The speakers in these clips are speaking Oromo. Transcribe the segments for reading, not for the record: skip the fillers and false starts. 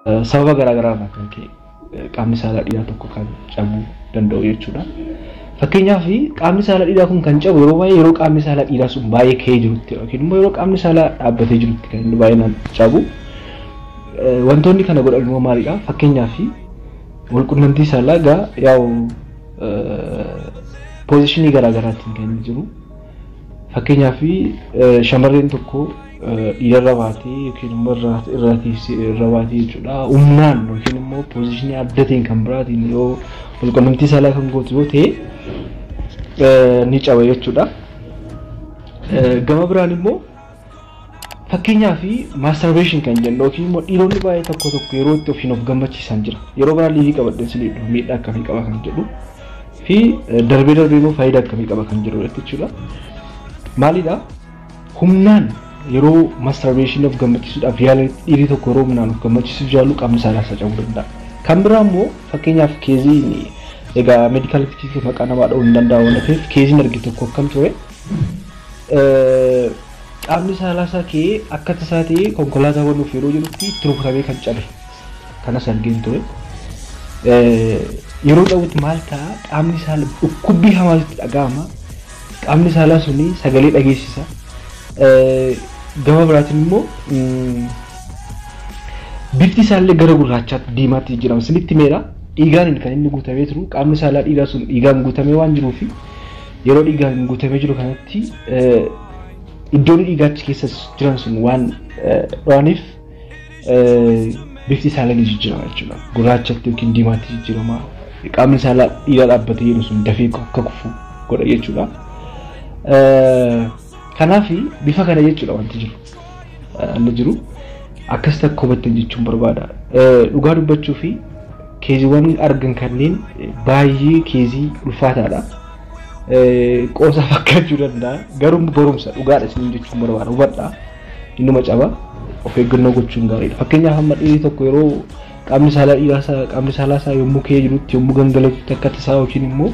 Sababa garaagaraa irraa kan ka'e qaamni saalaa dhiiraa tokko kan cabuu danda'u jechuudha. Fakkeenyaaf, qaamni saalaa dhiiraa kun kan cabu yeroo baay'ee yeroo qaamni saalaa dhiiraa sun baay'ee ka'ee jirutti yookiin immoo yeroo qaamni saalaa dhaabbatee jirutti kan inni baay'inaan cabu. Wantoonni kana godhan immoo maalidha? Fakkeenyaaf, walqunnamtii saalaa egaa yaa'u position garaagaraatiin kan inni jiru. Fakkeenyaaf, shamarreen tokko dhiirarra baatee yookiin immoo irra teessee irra baatee jechuudha. Humnaan yookiin immoo position adda ta'een kan biraatiin yoo walqunnamtii saalaa kan gootu yoo ta'e ni caba jechuudha. Gama biraan immoo, fakkeenyaaf, masturbation kan jennu yookiin immoo dhiironni baay'ee tokko tokko yeroo itti ofiin of gammachiisan jira. Yeroo biraa liivii qabadheen isin miidhaa akkamii qaba kan jedhu fi darbee darbee immoo faayidaa akkamii qaba kan jedhu jechuudha. Maalidha? Humnaan yeroo masturbation of gammachiisuudhaaf yaala, dhiirri tokko yeroo humnaan of gammachiisuuf yaalu qaamni saalaa isaa cabuu danda'a. Kan biraa immoo, fakkeenyaaf, caseiin egaa medical maqaa namaa dha'uu hin danda'u waan ta'eef, caseiin arge tokko akkam ture? Qaamni saalaa isaa ka'ee akka tasaa ta'ee konkolaataa banuuf yeroo jirutti itti rukutamee kan cabe kanas argeen ture. Yeroo cabutti maal ta'a? Qaamni saalaa dhukkubbii hamaatu dhaga'ama. Qaamni saalaa suni sagalee dhageessisa. Gama biraatiin immoo bifti isaallee gara gurraachaatti, diimaatti jijjiirama. Isinitti meera, dhiigaan kan inni guutamee jiru, qaamni saalaa dhiiraa sun dhiigaan guutamee waan jiruuf, yeroo dhiigaan guutamee jiru kanatti iddoon dhiigaachi keessa jiran sun waan dho'aniif bifti isaallee ni jijjiirama jechuudha. Gurraachatti yookiin diimaatti jijjiirama. Qaamni saalaa dhiiraa dhaabbatee jiru sun dafee akka kufu godha jechuudha. Kanaaf bifa kana jechuudha wanti jiru. Inni jiru akkasitti akka hubattan jechuun barbaada. Dhugaa dubbachuu fi caseiiwwan argan kanneen baay'ee case ulfaataadha. Qoosaa fakkaachuu danda'a. Garuu barumsa dhugaadha isiniin jechuun barbaada. Hubadhaa. Innuma caba. Of eeggannoo gochuun gaariidha. Fakkeenyaaf, amma dhiirri tokko yeroo qaamni saalaa dhiiraa isaa, qaamni saalaa isaa yommuu ka'ee jirutti, yommuu gangalatutti akka tasaa yookiin immoo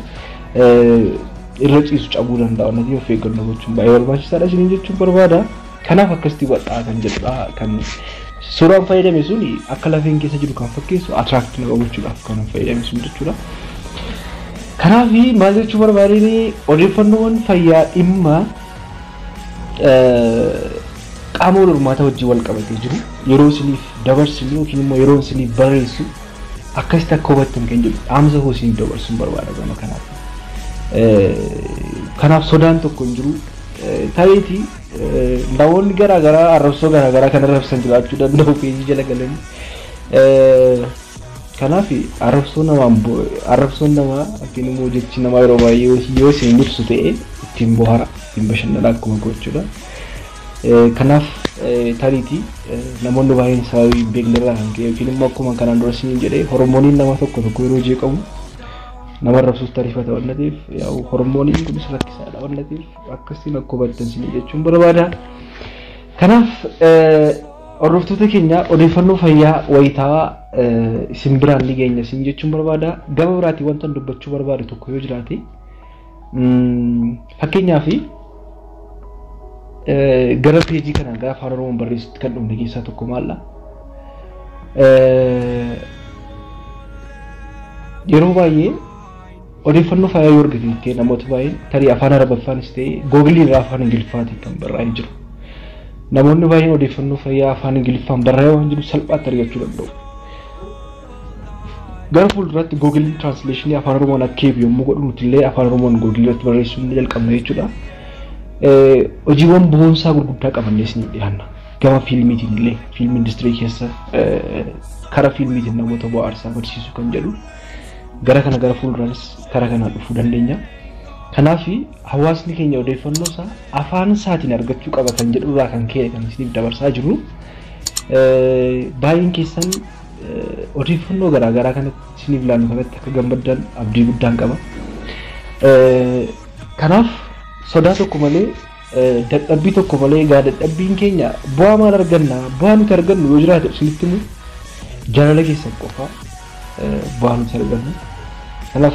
irra ciisu cabuu danda'a. Wanti of eeggannoo gochuun baay'ee barbaachisaadha isiniin jechuun barbaada. Kanaaf akkasitti hubadhaa kan jedhudha. Kan suuraan fayyadame sun akka lafeen keessa jiru kan fakkeessu, attract nama gochuudhaaf kan fayyadame sun jechuudha. Kanaaf maal jechuu barbaadeen, odeeffannoowwan fayyaa dhimma qaama wal hormaata wajjin wal qabatee jiru yeroo isiniif dabarsinu yookiin immoo yeroo isiniif barreessu akkasitti akka hubattan kan jedhu dhaamsa koo isiniif dabarsuun barbaada gama kanaaf. Kanaaf sodaan tokko hin jiru. Ta'iitii namoonni garaa garaa arrabsoo garaa garaa kan arrabsan jiraachuu danda'u peejii jala galanii. Kanaaf arrabsoon namaa yookiin immoo jechi namaa yeroo baay'ee yoo isin ibsu ta'e ittiin bohaara, ittiin bashannana akkuma gochuudha. Kanaaf tariitii namoonni baay'een sababii hin beekne irraa kan ka'e yookiin immoo akkuma kanaan dura isiniin jedhee hormooniin nama tokko tokko yeroo jeeqamu nama arrabsuuf tariifata waan ta'eef, yaa'u hormooniin kunis rakkisaadha waan ta'eef, akkasiin akka hubattan isinii jechuun barbaada. Kanaaf hordoftoota keenya, odeeffannoo fayyaa wayitaawaa isin biraan ni geenya isin jechuun barbaada. Gama biraatiin wanta dubbachuu barbaadu tokko yoo jiraate, fakkeenyaaf, gara peejii kanaan gara Afaan Oromoon barreessutti kan dhufne keessaa tokko maalla? Yeroo baay'ee odeeffannoo fayyaa yoo argite, namoota baay'een tarii afaan Arabaffaanis ta'e Googilii irraa afaan Ingiliffaatiin kan barraa'ee jiru. Namoonni baay'een odeeffannoo fayyaa afaan Ingiliffaan barraa'ee waan jiru salphaatti argachuu danda'u. Gara fuulduraatti Googiliin translation Afaan Oromoon akka eebu yommuu godhu, nuti illee Afaan Oromoon Googilii irratti barreessuu ni jalqabna jechuudha. Hojiiwwan boonsaa gurguddaa qabannee isiniif dhiyaanna. Gama fiilmiitiin illee, film industry keessa karaa fiilmiitiin namoota bohaarsaa barsiisuu kan jedhu gara kana gara fuulduraanis karaa kanaan dhufuu dandeenya. Kanaaf hawaasni keenya odeeffannoo isaa afaan isaatiin argachuu qaba kan jedhu irraa kan ka'e kan isiniif dabarsaa jiru. Baay'een keessan odeeffannoo garaagaraa kanatti isiniif laannu kanatti akka gammaddan abdii guddaan qaba. Kanaaf sodaa tokko malee, dadhabbii tokko malee, egaa dadhabbiin keenya bu'aa maal arganna? Bu'aa nuti argannu yoo jiraate isinitti himu, jaalala keessan qofa bu'aa nuti argannu. Kanaaf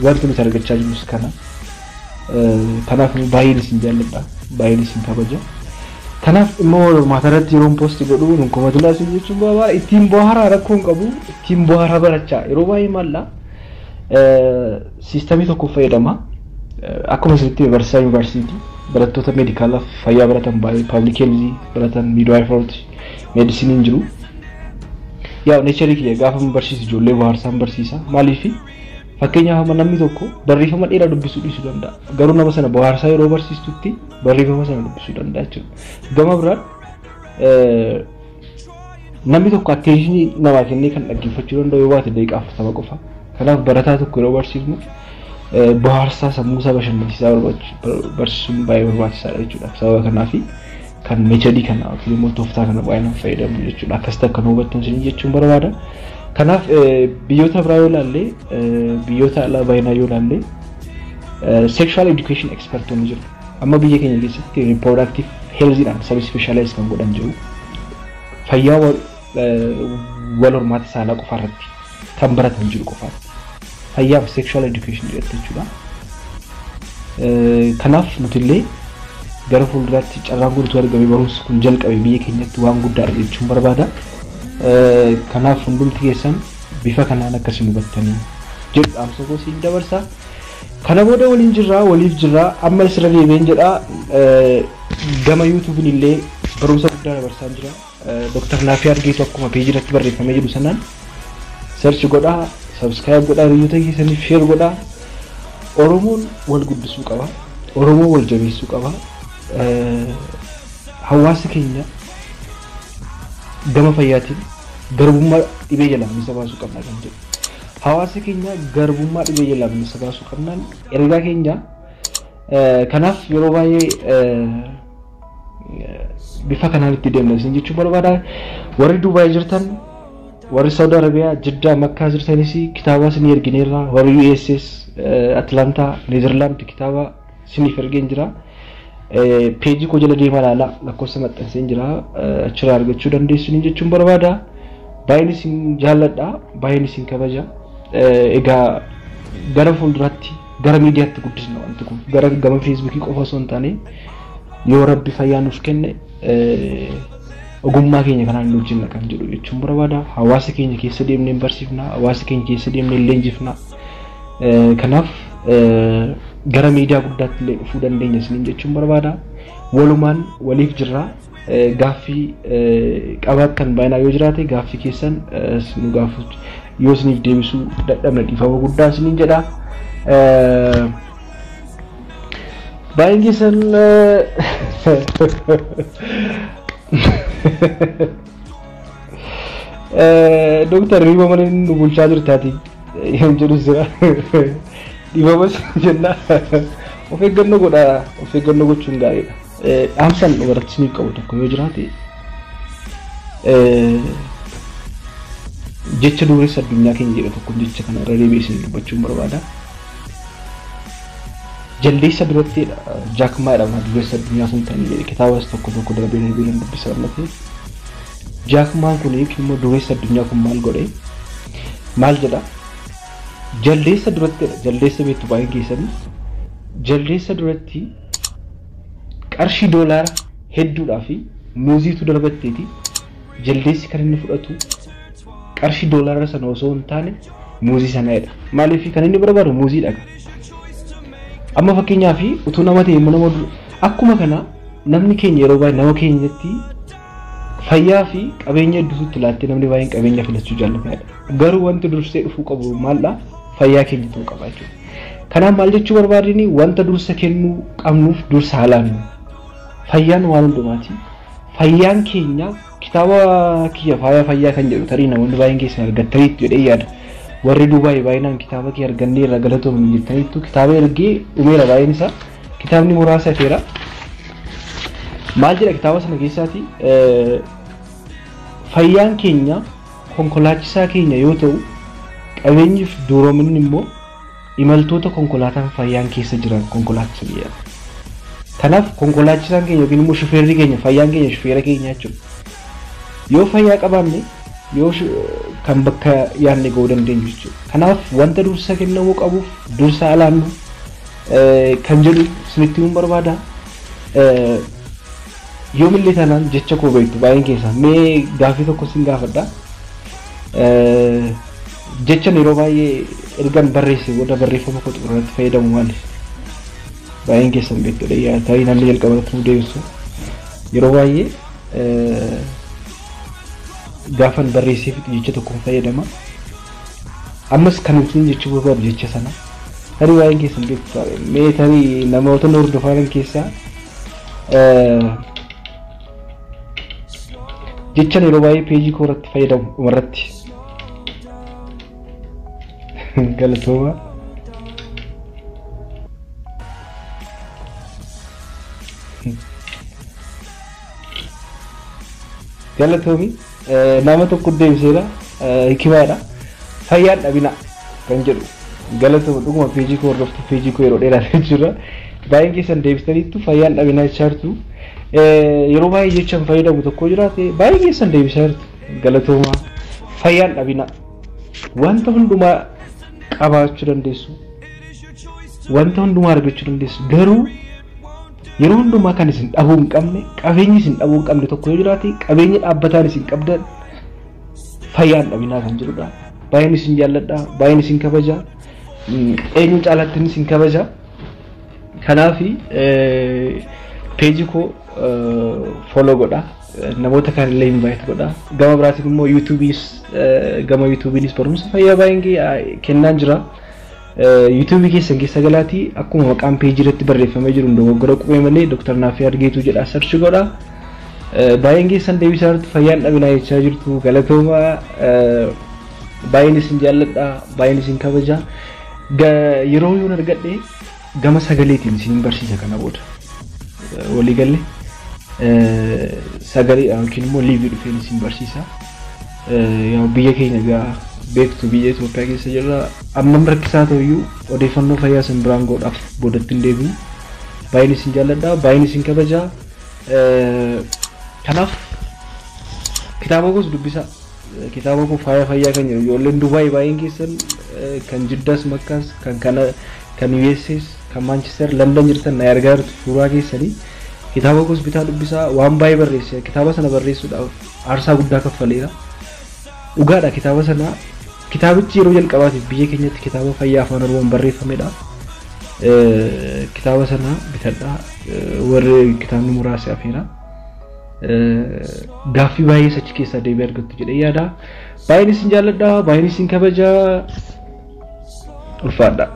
wanti nuti argachaa jirus kana. Kanaaf baay'een isin jaalladha, baay'een isin kabaja. Kanaaf dhimma wal hormaataa irratti yeroon post godhu nun komatinaa isin jechuun barbaada. Ittiin bohaaraa rakkoo hin qabu, ittiin bohaaraa barachaa yeroo baay'ee maallaa system tokko fayyadama. Akkuma isinitti barsiisaa yuunivarsiitii barattoota meedikaala fayyaa baratan baay'ee public health baratan midwifery medicine jiru. Yaa nature kiyya gaafa barsiisu ijoollee bohaarsaan barsiisa. Maaliif fakkeenyaaf amma namni tokko barreeffama dheeraa dubbisuu dhiisuu danda'a. Garuu nama sana bohaarsaa yeroo barsiistutti barreeffama sana dubbisuu danda'a jechuudha. Gama biraan namni tokko attention namaa kennee kan dhaggeeffachuu danda'u yoo baate daqiiqaa 40 qofa. Kanaaf barataa tokko yeroo barsiifnu bohaarsaa sammuu isaa bashannansiisaa barsiisuun baay'ee barbaachisaadha jechuudha. Sababa kanaaf kan method kana yookiin immoo tooftaa kana baay'inaan fayyadamu jechuudha. Akkasitti akka nu hubattan isin jechuun barbaada. Kanaaf biyyoota biraa yoo ilaalle, biyyoota alaa baay'inaan yoo ilaalle, sexual education expertoonni jiru. Amma biyya keenya keessatti reproductive healthiidhaan sub specialize kan godhan jiru. Fayyaa wal hormaata saalaa qofa irratti kan baratan jiru qofaatti. Fayyaaf sexual education jedhatti jechuudha. Kanaaf nuti illee gara fuulduraatti carraan guutuu argame barumsi kun jalqabe biyya keenyatti waan guddaadha jechuun barbaada. Kanaaf hundumti keessan bifa kanaan akkasiin hubattanii jedhu dhaamsa koo siin dabarsa. Kana booda waliin jirraa, waliif jirraa. Amma isirra deebi'een jedhaa, gama YouTubeiin illee barumsa guddaa dabarsaa jira. Dr. Naafii Argeetu akkuma peejii irratti barreeffamee jiru sanaan search godhaa, subscribe godhaa, hiriyoota keessaniif share godhaa. Oromoon wal guddisuu qaba. Oromoon wal jabeessuu qaba. Hawaasa keenya gama fayyaatiin garbummaa dhibee jalaa bilisa baasuu qabna kan jedhu. Hawaasa keenya garbummaa dhibee jalaa bilisa baasuu qabnaan ergaa keenya. Kanaaf yeroo baay'ee bifa kanaan itti deemna isin jechuun barbaada. Warri Dubaay jirtan, warri Saudi Arabiyaa, Jiddaa, Makkaa jirtanis kitaaba isinii ergineerra. Warri USS, Atlantaa, Neezerlaand kitaaba isiniif ergeen jira. Peejii koo jala deemaa ilaalaa, lakkoofsa maxxanseen jira, achirraa argachuu dandeessu jechuun barbaada. Baay'een isin jaalladha, baay'een isin kabaja. Egaa gara fuulduraatti gara miidiyaatti guddisna wanti kun gara gama Facebookii qofa osoo hin taane, yoo Rabbi fayyaa nuuf kenne ogummaa keenya kanaan nu hojjenna kan jedhu jechuun barbaada. Hawaasa keenya keessa deemnee barsiifna, hawaasa keenya keessa deemnee leenjifna. Kanaaf gara miidiyaa guddaatti illee dhufuu dandeenya isiniin jechuun barbaada. Walumaan waliif jirra. Gaaffii qabaattan baay'inaan yoo jiraate gaaffii keessan nu gaafachuu, yoo isiniif deebisuu dadhabne dhiifama guddaa isiniin jedha. Baay'een keessan Dooktar riba malee nu bulchaa jirtaati yoon jedhu jira. Dhiifamas jenna, of eeggannoo godhaa, of eeggannoo gochuun gaariidha. Dhaamsaan dhumarratti isiniif qabu tokko yoo jiraate, jecha dureessa addunyaa keenya jedhu tokko, jecha kana irra deebi'ee isin dubbachuun barbaada. Jaldeessa duratteedha Jack Ma jedhama dureessa addunyaa sun kan jedhe, kitaabas tokko tokko darbee darbee nan dubbisa bal'atee. Jack Maan kun yookiin immoo dureessa addunyaa kun maal godhe, maal jedha? Jaldeessa duratteedha, jaldeessa beektu baay'een keessanii, jaldeessa duratti qarshii doolaara hedduudhaa fi muuziitu darbatteeti, jaldeessi kan inni fudhatu qarshii doolaara sana osoo hin taane muuzii sanadha. Maaliif? Kan inni barbaadu muuziidha. Amma fakkeenyaaf utuu nama ta'e nama akkuma kana namni keenya yeroo baay'ee nama keenyatti fayyaa fi qabeenya hedduutu laattee namni baay'een qabeenya filachuu jaallatadha. Garuu wanti dursee dhufuu qabu maaldha? Fayyaa keenya ta'uu qaba jechuudha. Kanaaf maal jechuu barbaadini, wanta dursa kennuu qabnuuf dursa haalaan fayyaan waan hundumaati. Fayyaan keenya, kitaaba kiyya faaya fayyaa kan jedhu tarii namoonni baay'een keessan argattaniitu jedhee yaada. Warri Dubaay baay'inaan kitaaba kiyya argannee irra galatoomne jettaniittu, kitaaba ergee dhumeera baay'een isaa, kitaabni muraasa hafeera. Maal jedha kitaaba sana keessaati? Fayyaan keenya konkolaachisaa keenya yoo ta'u, qabeenyiif duroominni immoo imaltoota konkolaataan fayyaan keessa jiran konkolaachisan jedhama. Kanaaf konkolaachisaan keenya yookiin immoo shufeerri keenya, fayyaan keenya shufeera keenya jechuudha. Yoo fayyaa qabaanne yoo kan bakka yaadne ga'uu dandeenyu jechuudha. Kanaaf wanta dursa kennamuu qabuuf dursa alaannu kan jedhu isinitti himuun barbaada. Yoomillee taanaan jecha koo beektu baay'een keessaa mee gaaffii tokko sin gaafadha. Jechan yeroo baay'ee ergan barreesse booda barreeffama koo xumurratti fayyadamu maali? Baay'een keessan beektu dha. Tarii namni jalqaba irratti nu deebisu. Yeroo baay'ee gaafan barreessee fixu jecha tokkoon fayyadama. Ammas kan ittiin jechuu barbaadu jecha sana. Tarii baay'een keessan beektu. Mee tarii namoota nu hordofan keessaa jechan yeroo baay'ee peejii koo irratti fayyadamu dhumarratti. Galatooma. Galatoomi nama tokko deebiseera hikimaadha. Fayyaan dhabina kan jedhu galatooma dhuguma peejii koo hordoftu peejii koo yeroo dheeraa jechuudha. Baay'een keessan deebistaniittu fayyaan dhabinaa jechaa jirtu. Yeroo baay'ee jechaan fayyadamu tokko jiraate baay'ee keessan deebisaa jirtu. Galatooma fayyaan dhabina. Wanta hundumaa qabaachuu dandeessu. Wanta hundumaa argachuu dandeessu. Garuu yeroo hundumaa kan isin dhabuu hin qabne qabeenyi isin dhabuu hin qabne tokko yoo jiraate qabeenyi dhaabbataan isin qabdan fayyaan dhabinaa kan jedhudha. Baay'een isin jaalladha, baay'een isin kabaja, eenyuun caalaatti isin kabaja. Kanaaf peejii koo follow godha. Namoota kaanillee invite godha. Gama biraatiin immoo yuutuubiis gama yuutuubiinis barumsa fayyaa baay'een kennaan jira. Yuutuubii keessan keessa galaatii akkuma maqaan peejii irratti barreeffamee jiru dogoggora qubee malee Dr. Naafii Argeetuu jedha search godha. Baay'een keessan deebisaa jirtu fayyaan dhabinaa jechaa jirtu galatooma baay'een isin jaalladha baay'een isin kabaja. Yeroo yoon argadhe gama sagaleetiin isin barsiisa kana booda. Waliigalle sagaleedhaan yookiin immoo liivii dhufeen isin barsiisa. Biyya keenya egaa beektu biyya Itoophiyaa keessa jirra. Ammam rakkisaa ta'uyyuu odeeffannoo fayyaa isin biraan godhaaf boodatti hin deebi'u. Baay'een isin jaalladha, baay'een isin kabaja. Kanaaf kitaaba koos dubbisaa. Kitaaba koo faaya fayyaa kan jedhu ijoolleen Dubaay baay'een keessan kan Jiddaas Makkaas kan kana kan USAs kan Manchester London jirtan na argaa jirtu suuraa keessanii. Kitaaba koos bitaa dubbisaa waan baay'ee barreesse. Kitaaba sana barreessuudhaaf aarsaa guddaa kaffaleera. Dhugaadha kitaaba sana kitaabichi yeroo jalqabaatiif biyya keenyatti kitaaba fayyaa afaan Oromoon barreeffamedha. Kitaaba sana bitadhaa warri kitaabni muraasi hafeera. Gaaffii baay'ee achi keessaa deebii argattu jedhee yaada. Baay'een isin jaalladha, baay'een isin kabaja. Ulfaadha.